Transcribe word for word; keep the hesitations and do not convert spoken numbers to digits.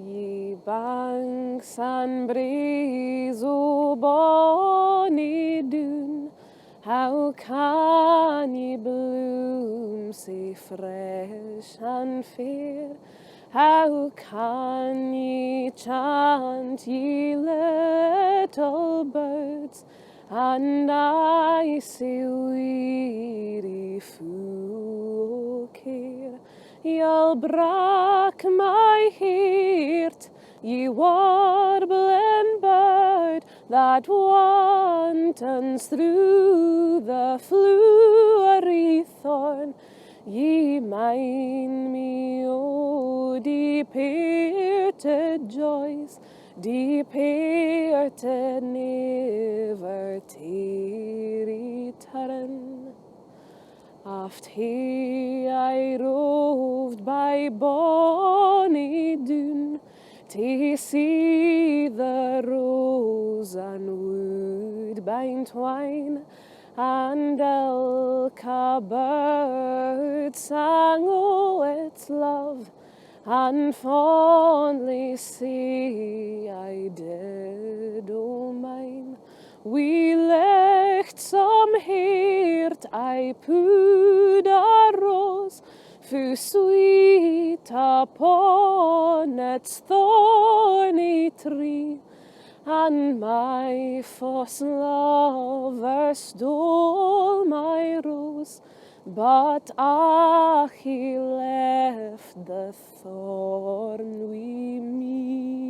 Ye banks an braes o bonnie Doon, how can ye bloom sae fresh an fair? How can ye chant, ye little birds, an I sae weary, fu o care? Ye'll brak my heart, ye warblin bird that wantons through the flooery thorn. Ye mind me o departed joys, departed never tae return. Aft hae I roved by bonnie Doon, tae see the rose an woodbine twine, an ilka bird sang o its love, an fondly sae I did o mine. Wi licht some heart I pu'd a rose, fu sweet upon its thorny tree, an my fause lover stole my rose, but ah, he left the thorn wi me.